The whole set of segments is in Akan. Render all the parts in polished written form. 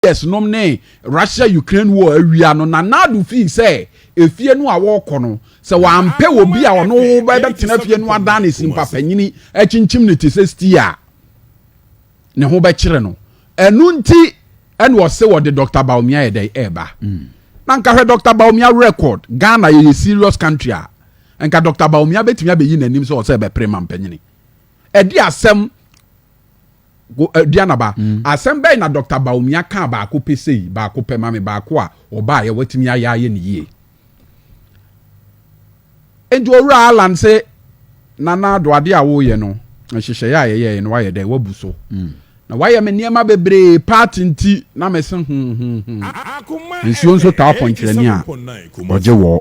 US nom ne Russia Ukraine war awia no, Nana Addo fii sɛ efie no a wɔrekɔ no, sɛ wampɛ wɔ bi a ɔno bɛtena fie no adan ne simpa panyini akyinkyim ne te sɛ steer a ne ho bɛkyerɛ no. Ɛno nti ɛna ɔsɛ wɔde Dr Bawumia yɛ dɛ ɛɛba. Na nka hwɛ Dr Bawumia record. Ghana yɛyɛ serious country a, nka Dr Bawumia bɛtumi abɛyi n'anim sɛ ɔsɛ ɛbɛpere ma mpanyini. Ɛdi asɛm aduanaba asɛm bɛyɛ na Dr Bawumia ka baako pɛ sei, baako pɛ maame baako a ɔbaa yɛ watumi ayɛ ne yie. Nti Owura Alan sɛ, Nana Addo, ade a wɔreyɛ no, nhyehyɛeɛ a yɛyɛ no, wayɛ dɛ wabu so na wayɛ me nneɛma bebree party nti na mɛ se nsuo nso taa pɔnkyerɛni a ɔgye wɔ.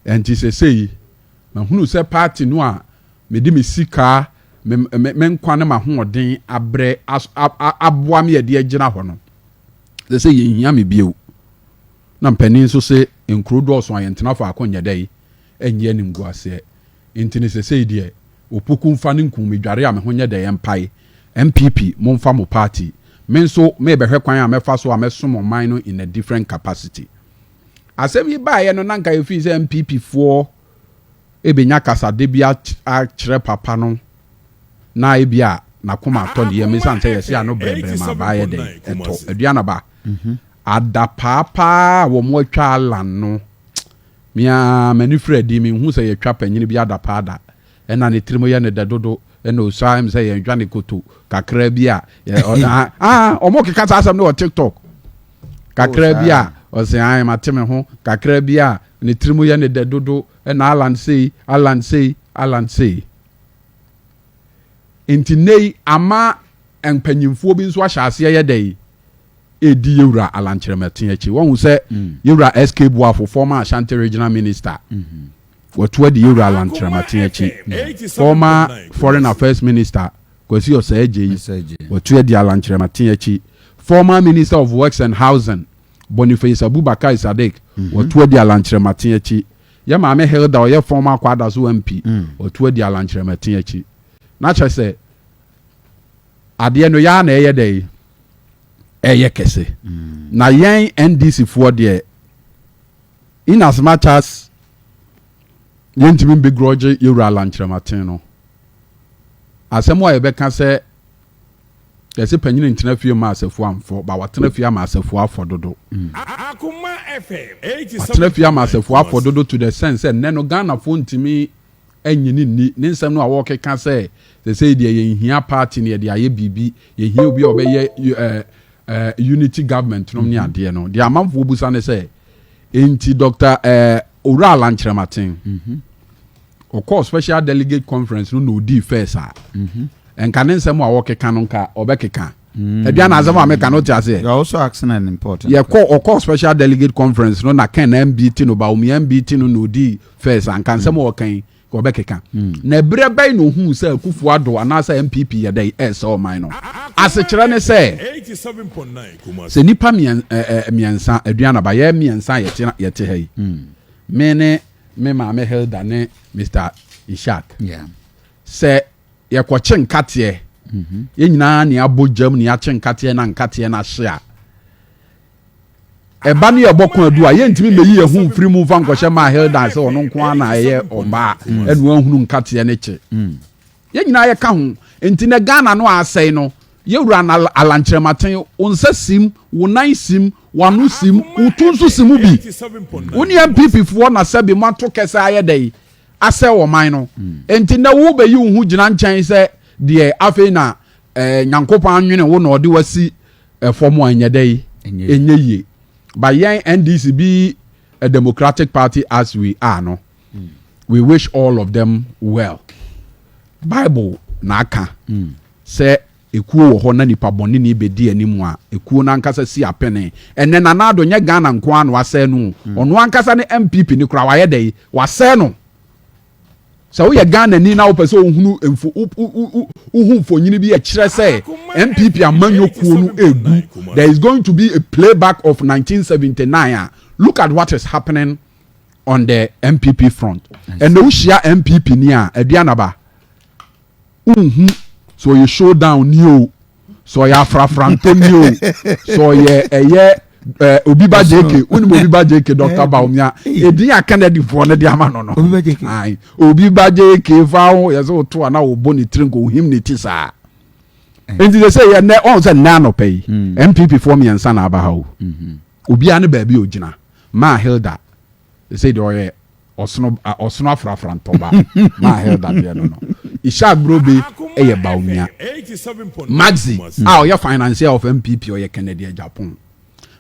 Nti sɛsɛyi mahunu sɛ party no a mede me sika, me nkwa ne m'ahoɔden abrɛ aboa me yɛde agyina hɔ no, sɛ yɛnhia me bio. Na mpanin nso sɛ nkuro dɔɔso a yɛntena faako nyɛ dɛ yi ɛnyɛ animguaseɛ. Nti ne sɛsɛyi deɛ, Opoku mfa ne nkum medware a me ho nyɛ dɛ yɛmpae. NPP, momfa mo party, me nso mebɛhwɛ kwan a mɛfa so a mɛsom ɔman no in a different capacity. Asɛm yi baeɛ no, na nka yɛfii sɛ NPP foɔ ebenya kasade bi akyerɛ papa no na ebi a n'akoma atɔ ne yam, esan sɛ yɛsi ano brɛbrɛ ma abaayɛ dɛ ɛtɔ aduanaba ada paapaa a wɔn atwa Alan no. Mia m'ani fira di mi hu sɛ yɛtwa panyin bi ada paada ɛna ne tirim yɛ ne dɛ dodo, ɛna osua ɛm sɛ yɛntwa ne koto kakra bi a aa ɔmo keka saa asɛm no wɔ TikTok kakra bi a ɔsɛ ayi ma te me ho kakra bi a ne tirim yɛ ne dɛ dodo. Ɛna Alan sei, Alan sei, Alan sei. Nti nei ama mpanyinfoɔ bi nso ahyɛ aseɛ yɛ dɛ yi edi Yewura Alan Kyerɛmɛten akyi. Wɔn ho sɛ Yewura SK Boafo, former Ashanti Regional Minister, wɔto adi Yewura Alan Kyerɛmɛten akyi. Former Foreign Affairs Minister Kwasi Osei Adjei, wɔto adi Alan Kyerɛmɛten akyi. Former Minister of Works and Housing Boniface Abubakar Sadiq, wɔto adi Alan Kyerɛmɛten akyi. Yɛ maame Hilda, ɔyɛ former Kwadaso MP, wɔto adi Alan Kyerɛmɛten akyi. Na kyerɛ sɛ adeɛ no yaa na ɛyɛ dɛ yi ɛyɛ kɛse. Na yɛn NDC foɔ deɛ, in as much as yɛntumi mbɛgurɔgye Yɛwura Alan Kyerɛmaten no, asɛm a yɛbɛka sɛ yɛsɛ panyin ntena fie ma asɛfo amfɔ ba, watena fie ama asɛfo afɔ dodo. Watena fie ama asɛfo afɔ dodo to the sense sɛ nnɛ no Ghanafoɔ ntumi ɛnyini nni ne nsɛm no a wɔkeka sɛ sɛ deɛ yɛnhia party no, yɛde ayɛ biribi, yɛhia obi a ɔbɛyɛ unity government nom ne adeɛ no deɛ. Amanfoɔ busa ne sɛ, enti Dr Owura Alan Kyerɛmaten ɔkɔɔ special delegate conference no na odii first a, nka ne nsɛm a wɔkeka no nka ɔbɛkeka aduane asɛm a meka no te aseɛ? You are also asking an important. Yɛkɔ ɔkɔ special delegate conference no na Ken na mbt no, Bawumia mbt no na odi first a, nka nsɛm a ɔkan ka ɔbɛkeka. Na ebere bɛyi na ohun sɛ Akufo Addo anaasɛ NPP yɛ dɛ ɛsɛ ɔman no asekyerɛ ne sɛ nipa mmiɛn ɛ ɛ mmiɛnsa, aduanaba, yɛ mmiɛnsa a yɛte ha yi, me ne me maame Hilda ne Mr Ishak, sɛ yɛkɔkye nkateɛ, yɛn nyinaa ne abɔ gyam ne yɛakye nkateɛ na nkateɛ no ahye a, ɛba ne yɛbɔ ko adu a, yɛntumi mmɛyi yɛn ho mfiri mu mfa nkɔhyɛ maa Hilda sɛ ɔno nko ara na ɛyɛ ɔbaa ɛna wahunu nkateɛ no kye. Yɛn nyinaa yɛka ho. Nti na Ghana no a asɛe no, yɛwura na Alan Kyerɛmaten, wo nsa sim, wo nan sim, w'ano sim, wo tu nso sim bi. Wo ne NPP foɔ na sɛbi moato kɛsɛ ayɛ dɛ yi asɛ ɔman no. Nti na wo bɛyi wo ho gyina nkyɛn sɛ deɛ afei na Nyankopɔn anwene wo na ɔde wasi ɛfɔm a ɛnyɛ dɛ yi ɛnyɛ yie. But yɛn NDC be a democratic party as we are no, we wish all of them well. Bible na aka sɛ ekuo wɔ hɔ na nipa bɔne ni bɛdi anim a, ekuo n'ankasa si apene. Ɛnɛ Nana Addo nyɛ Ghana nko ara na wasɛe no o. Ɔno ankasa ne NPP ne kora wayɛ dɛ yi wasɛe no. Sɛ woyɛ Ghana ni na wopɛ sɛ wohunu mfo wohu mfonyini bi ɛkyerɛ sɛ NPP amanyɔkuo no egu, there is going to be a playback of 1979 a, look at what is happening on the NPP front. Ɛnna wohyia NPP ni a, aduanaba, nhu sɛ ɔyɛ showdown ni o, Sɛ ɔyɛ afrafrantɔni o, sɛ ɔyɛ ɛyɛ obi ba JK, wonim obi ba JK, Dr. Bawumia, edin a Kennedy foɔ no de ama no. Obi ba JK. Obi ba JK fa ho yɛ sɛ woto a na wɔbɔ ne tiri nko ohim ne ti saa. Nti sɛ yɛ nnɛ ɔn sɛ nnɛ anɔpɛ yi NPP foɔ mmiɛnsa na aba ha o. Obiara ne baabi a ogyina. Maa Hilda sɛ deɛ ɔyɛ ɔsono afrafra ntɔba, Maa Hilda deɛ no, Ishak Brobe yɛ Bawumia, Maxi a ɔyɛ financier of NPP ɔyɛ Kennedy Agyapong.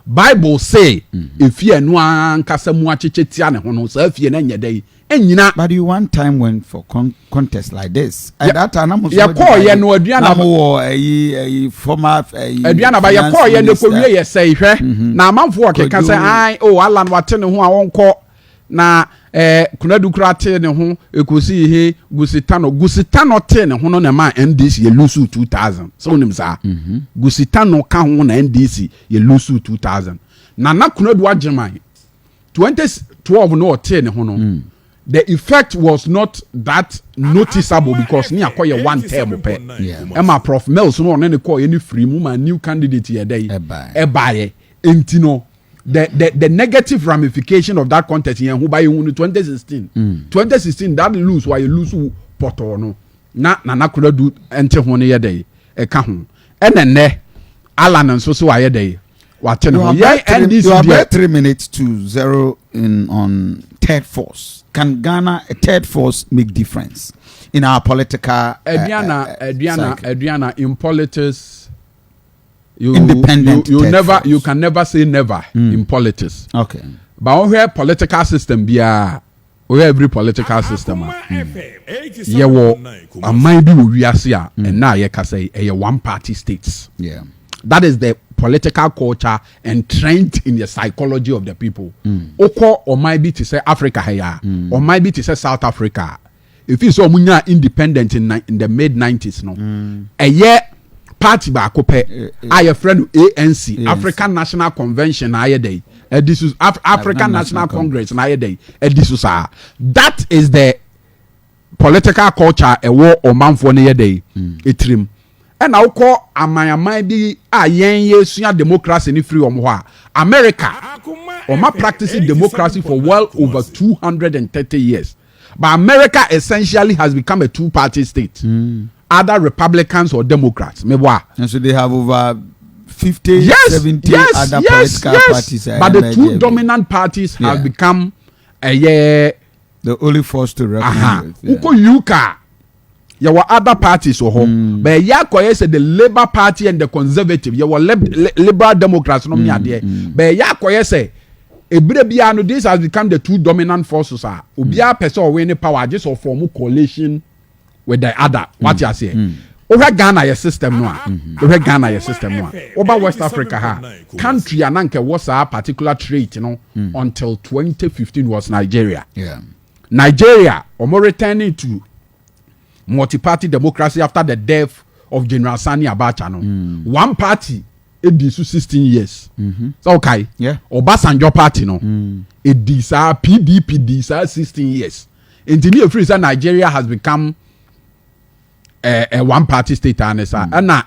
Bible say efie ɛno ankasa mu akyekyɛ tia ne ho no, saa fie no nyɛ dɛ ɛnyina. But you one time went for contest like this. At that time, na mo yɛkɔɔ yɛ no aduana na mo wɔ ɛyi former ɛyi. Aduana ba yɛkɔɔ yɛ no kɔwie yɛ sɛe hwɛ na amanfoɔ keka sɛ ai o, Alan wate ne ho a wɔnkɔ na Kunadu kura tee ne ho ekosi ihe Gusitano Gusitano tee ne ho no na ma NDC yɛ lose 2000. Sɛ wonim saa Gusitano ka ho na NDC yɛ lose 2000. Nana Kunadu Agyeman 2012 no ɔtee ne ho no, the effect was not that noticeable because ne akɔ yɛ one term pɛ. Ɛma Prof Mills no ɔne ne kɔɔ yɛ ne firi mu ma new candidate yɛ dɛ yi ɛbaayɛ. Nti no the negative ramification of that contest yɛn ho ba yɛn hu no 2016. 2016 that lose wa yɛ lose pɔtɔɔ no na Nana Konadu nte ho no yɛ dɛ ɛka ho. Ɛna nnɛ Alan nso so wayɛ dɛ wate ne ho yɛn NDC You are about 3 minutes to 0 in on third force. Can Ghana, a third force, make difference in our political Aduana, Aduana, Aduana, in politics you Independent you third never force. You can never say never in politics. But wohwɛ political system biara, wohwɛ every political system a yɛwɔ aman bi wɔ wiase a ɛna a yɛkasa yi ɛyɛ one party states. That is the political culture entrenched in the psychology of the people. Wokɔ ɔman bi te sɛ Africa ha yi a, ɔman bi te sɛ South Africa, efi sɛ ɔmo nyaa independent in the mid 90s no, ɛyɛ party baako pɛ a yɛfrɛ no ANC, African National Convention na ayɛ dɛ ɛdi so, African National Congress na ayɛ dɛ ɛdi so saa. That is the political culture ɛwɔ ɔmanfoɔ no yɛ dɛ etirim. Ɛna wokɔ amanaman bi a yɛn yɛsua democracy ne firi wɔn hɔ a, America, ɔma practice democracy for well over 230 years, but America essentially has become a two party state, either Republicans or Democrats, meboa. And so they have over 50, 70 other political parties. But the two dominant parties have become ɛyɛ the only force to reckon with. Yeah. Wokɔ UK a, yɛwɔ other parties wɔ hɔ, but ɛyɛ akɔyɛ sɛ the Labour Party and the Conservative, yɛwɔ Liberal Democrats nom ne adeɛ, but ɛyɛ akɔyɛ sɛ ebire biara no, this has become the two dominant forces a obiara pɛ sɛ ɔwin ne power agye sɛ ɔform coalition with the other. Wate aseɛ? Wohwɛ Ghana yɛ system no a, wohwɛ Ghana yɛ system no a, woba West Africa ha, country a na nka ɛwɔ saa particular trait no until 2015 was Nigeria. Nigeria, ɔmo returning to multi-party democracy after the death of General Sani Abacha no, one party edi so 16 years. Sɛ ɔkae? Yeah. Obasanjo party no edi saa, PDP di saa 16 years. Nti ne efiri sɛ Nigeria has become a one party state ane saa, ɛna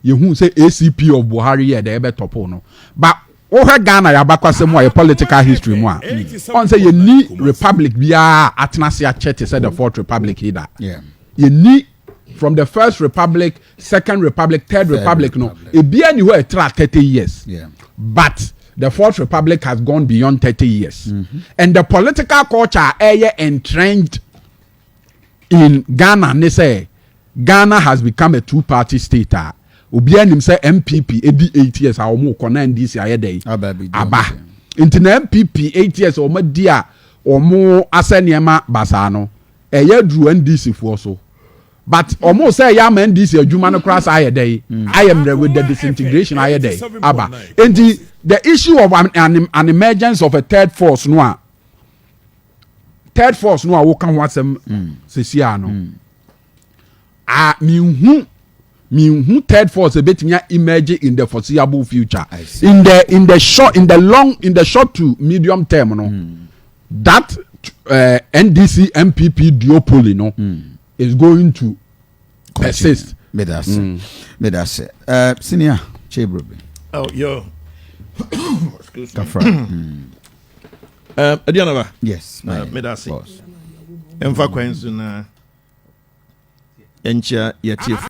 yehu sɛ ACP of Buhari yɛ dɛ ɛbɛ topple no. But wohwɛ Ghana yɛ abakwasɛm mu a, yɛ political history mu a, ɔn sɛ yɛni republic biara atena ase akyɛ te sɛ the Fourth Republic yi da. Yɛni from the First Republic, Second Republic, Third Republic no, ebia ni hɔ ɛtra 30 years. But the Fourth Republic has gone beyond 30 years and the political culture ɛyɛ entrenched in Ghana ne sɛ Ghana has become a two party state a obiara nim sɛ NPP edi 8 years a wɔn kɔ na NDC ayɛ dɛ aba. Nti na NPP 8 years a wɔn adi a wɔn asɛ nneɛma basaa no ɛyɛ duru NDC foɔ so, but wɔn sɛ ɛyɛ ama NDC adwuma no koraa saa ayɛ dɛ ayɛ mmerɛ with the disintegration ayɛ dɛ aba. Nti the issue of an emergence of a third force no a, third force no a wɔka ho asɛm sisi ano a, minhu third force ebetumi emerge in the foreseeable future. In the short in the long in the short to medium term no, that NDC NPP duopoly no is going to persist. Meda ase. Meda ase. Senior Chebrobi. Oh, yo. Excuse me. Kafra. Aduanaba. Yes. My Meda ase. boss. Ɛmfa kwan so na yɛnkyia yɛtiefo.